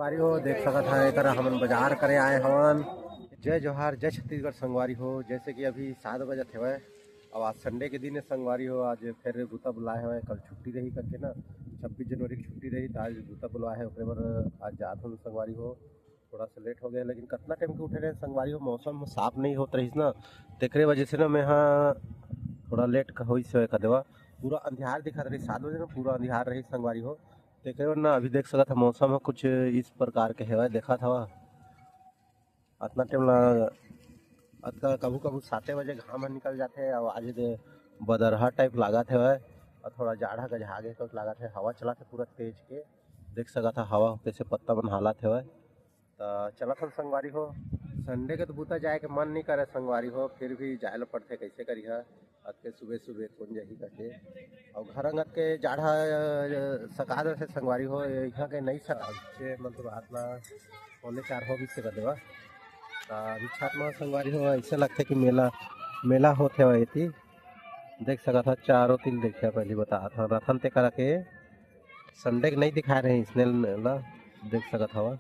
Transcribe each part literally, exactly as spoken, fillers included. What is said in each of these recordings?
संगवारी हो, देख सकत हव, एकर हमन बाजार करे आए हवन। जय जोहार, जय छत्तीसगढ़ संगवारी हो। जैसे कि अभी सात बजत हवय, अउ आज संडे के दिन हे संगवारी हो, आज फिर बुता बुलाए हवय, कल छुट्टी रही करके ना, छब्बीस जनवरी की छुट्टी रही, त आज बुता बुलाए हे, ओकरे बर आज जात हन संगवारी हो। थोड़ा सा लेट हो गया, लेकिन कतना टाइम के उठे रहे संगवारी हो, मौसम साफ नहीं होत रहिस ना, तेकरे वजह से ना मैं हा थोड़ा लेट का होइस हे कदवा। पूरा अंधियार दिखत रही, सात बजे ना पूरा अंधियार रही संगवारी हो, तेकरे बर ना अभी देख सकत ह मौसम ह कुछ इस प्रकार के हवय, देखत हव अतना टाइम ला, अतना कभू कभू साते बजे घाम ह निकल जाथे, अउ आज दे बदरहा टाइप लागत हवय, अउ थोड़ा जाड़ा गजहा गे तो लागत हे, हवा चलत हे पूरा तेज के, देख सकत ह हवा कैसे पत्ता मन हालत हवय। त चलत हन संगवारी हो, संडे के तो बुता जाए के मन नहीं करे संगवारी हो, फिर भी जाए ल पड़थे, कैसे करिहा, अतके सुबह सुबह कौन जाही करके। अउ घर अंगत के जाड़ा, अ, सका देथे संगवारी हो, यहाँ के नहीं सका छे, मतलब हाथ ला पौने चार हो बीस कर देवा। त अभी छत में संगवारी हो, ऐसे लगथे कि मेला, मेला होथे एती। देख सकत ह चारों तिल, देखिया पहली बतात हन रथन ते करा के संडे के नहीं दिखाए रहे इसने ला, देख सकत हवा।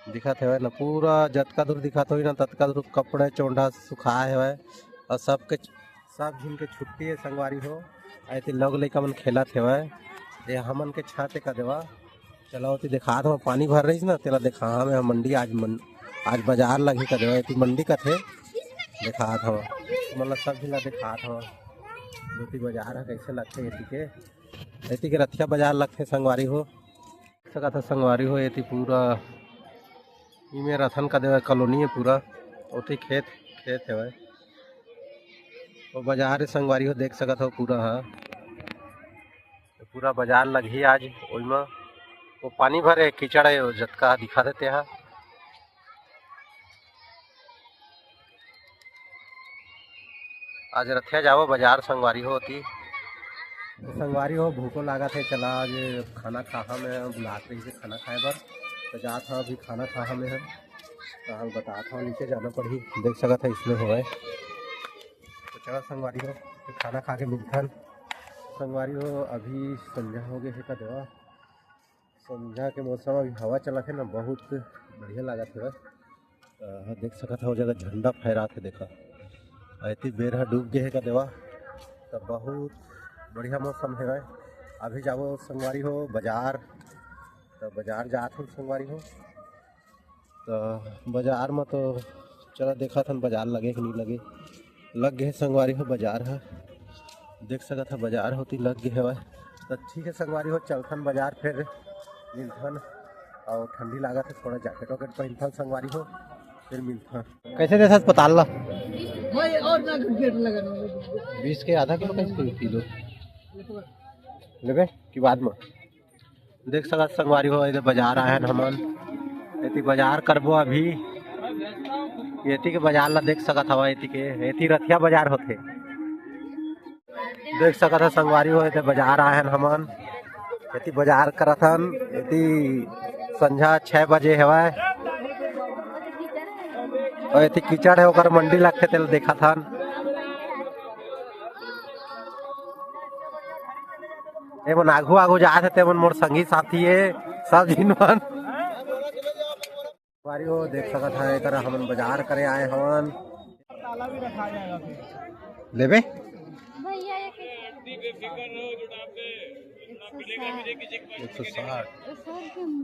दिखत हवय ना, पूरा जतका दूर दिखत होही ना, ततका दूर कपड़े चोंडा सुखाए हवय। अउ सबके, सब झिन के छुट्टी हे संगवारी हो। ऐति लोग लइका मन खेलत हवय। ये हमन के छत हे का देवा। चला ओती देखात हव, पानी भर रहिस ना, तेला देखा हमें हम मंडी आज मन-, आज बाजार लगही का देवा, एती मंडी कथे। देखात हव, मतलब सब झिन ला देखात हव। ओती बाजार ह कैसे लगथे एती के, एती के रथिया बाजार लगथे संगवारी हो। सकत ह संगवारी हो, एती पूरा इमे रथन का देवा कॉलोनी हे पूरा, ओती खेत, खेत हवय। वो बाजार हे संगवारी हो, देख सकत हो पूरा ह, पूरा बाजार लगही आज। ओइमा वो पानी भरे कीचड़ हे, वो जतका दिखा देते ह। आज रथिया जाबो बाजार संगवारी हो ओती। तो संगवारी हो, भूखो लागत हे, चला आज खाना खाहा में बुलात रहिस हे खाना खाए बर, तो जात हव अभी खाना खाहा में हम। तो हम बतात हव, नीचे जाना पड़ही, देख सकत ह इसमें हवय। तो चला संगवारी हो, फिर खाना खा के मिलथन। संगवारी हो, अभी संझा हो गए हे का देवा। संझा के मौसम, अभी हवा चलत हे ना, बहुत बढ़िया लागत हे। अ, देख सकत हव, जगह झंडा फहरात हे, देखा, अति बेर ह डूब गे हे का देवा, त बहुत बढ़िया मौसम हे। अभी जाबो संगवारी हो बाजार, त बाजार जात हो संगवारी हो। त बाजार म तो चला देखत हन बाजार लगे कि नहीं लगे। लग गे हे संगवारी हो बाजार ह, देख सकत ह बाजार होती लग गे हवय। त ठीक हे संगवारी हो, चलथन बाजार, फिर मिलथन। अउ ठंडी लागत हे, थोड़ा जैकेट वैकेट पहनथन संगवारी हो, फिर मिलथन। कैसे देथस पताल ला? भाई, और ना गेट लगा दो। बीस के आधा किलो कैसे किलो? लेबे कि बाद में? देख सकत संगवारी हो, एदे बाजार आए हन हमन। एती बाजार करबो अभी। एती के बाजार ला देख सकत हवा, एती के, एती रथिया बाजार होथे। देख सकत ह संगवारी हो, एती बाजार आए हन हमन। एती बाजार करत हन, एती संझा छह बजे हवय। अउ एती कीचड़ हे, ओकर मंडी लगथे, तेला देखत हन। ए मन आघू आघू जात हे, ते मन मोर संगी साथी हे, सब झिन मन। संगवारी हो, देख सकत ह, एकर हमन बाजार करे आए हवन। लेबे? भैया, एक एक सौ साठ। एक सौ साठ।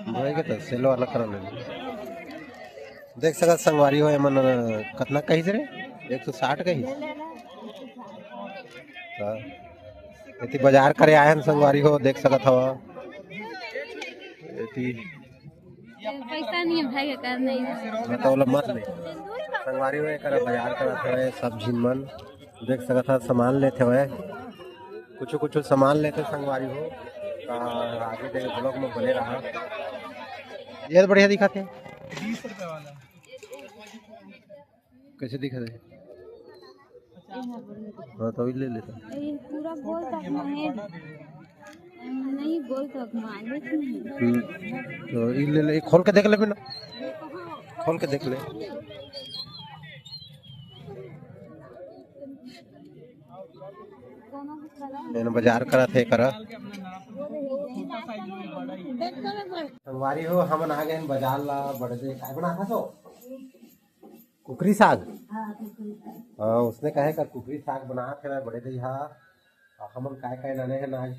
भाई के तो सेल वाला करा ले। देख सकत संगवारी हो, एमन कतना कहिस रे? एक सौ साठ कहिस। हाँ। एती बाजार करे आए हन संगवारी हो, देख सकत हवा। एती पैसा नहीं है भाई, कर नहीं। बताओ ला मत ले। संगवारी हो, एकर बाजार करत हवे सब झिन मन। देख सकत हव, सामान लेथे हवे। कुछ कुछ सामान लेथे संगवारी हो। त आगे दे vlog में बने रहा। ये तो बढ़िया दिखत हे। बीस रुपए वाला। कैसे दिखत हे? हाँ, तो वही ले लेता। ये पूरा गोल तक में है। नहीं, गोल तक में आगे से नहीं। हम्म। तो ये ले ले, खोल के देख ले बिना। खोल के देख ले। कोनो भी कलर एन बाजार करत हे करा। संगवारी हो, हमन आ गए हैं बाजार ला। बड़े दई काय बनात हस? कुकरी साग। हाँ, उसने कहे का कुकरी साग बनात हे बड़े दई हा। अउ हमन काय काय लाने हन आज,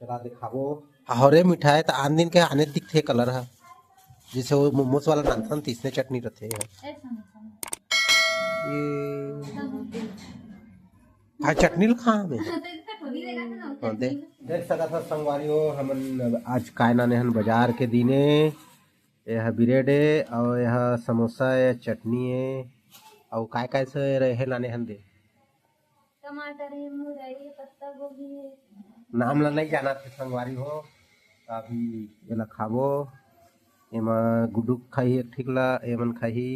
चला दिखाबो। हरे मिठाई त आन दिन के आने दिखथे कलर हा, जैसे वो मोमोज वाला नानथन तइसने चटनी रथे। ये हाँ, चटनी ल खा हमें। हाँ, दे। देख सकत हस संगवारी हो, हमन आज काय लाने हन बाजार के दिने। ये ह ब्रेड ए, अउ ये ह समोसा ए, चटनी ए, अउ काय काय से रहे लाने हन दे। टमाटर हे, मुरई हे, पत्ता गोभी हे। नाम ला नहीं जानत हे संगवारी हो, त अभी एला खाबो। एमा गुड्डू खाही एक ठिक ला, एमन खाही।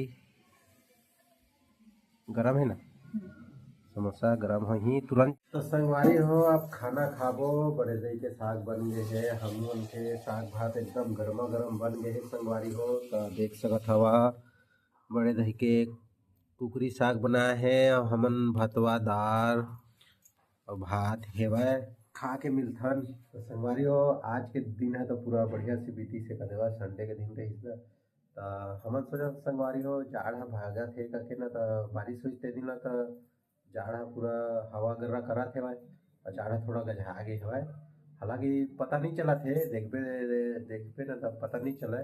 गरम हे ना? समोसा गरम होही तुरंत। तो संगवारी हो, अब खाना खाबो। बड़े दई के साग बन गए हे, हमन के साग भात एकदम गर्मा गर्म बन गए हे संगवारी हो। तो देख सकत हवा, बड़े दई के कुकरी साग बनाए हे, अउ हमन भतवा, दार अउ भात हेवय, खा के मिलथन। तो संगवारी हो, आज के दिन ह तो पूरा बढ़िया से बीतिस हे, कदेवा संडे के दिन रहिस ना। त हमन सोचत संगवारी हो, जाड़ ह भागत हे कहिके ना, त बारिश होइस ते दिन ला, त जाड़ ह पूरा हवा गर्रा करत हेवय, अउ जाड़ ह थोड़ा गजहा गे हेवय। हालांकि पता नहीं चलत हे, देखबे, देखबे ना, त पता नहीं चलय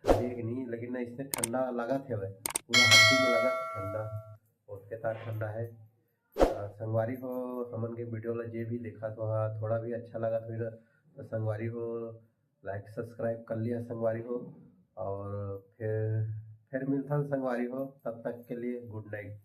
ठंडी हे कि नहीं, लेकिन ना, इसने ठंडा लगत हेवय, पूरा हड्डी में लगत ठंडा, ओतके तार ठंडा हे। अ, संगवारी हो, हमन के वीडियो ला जे भी देखत हो हा, थोड़ा भी अच्छा लगत होही ना, तो संगवारी हो, लाइक सब्सक्राइब कर लिया संगवारी हो। अउ फिर, फिर मिलथन संगवारी हो, तब तक के लिए गुड नाइट।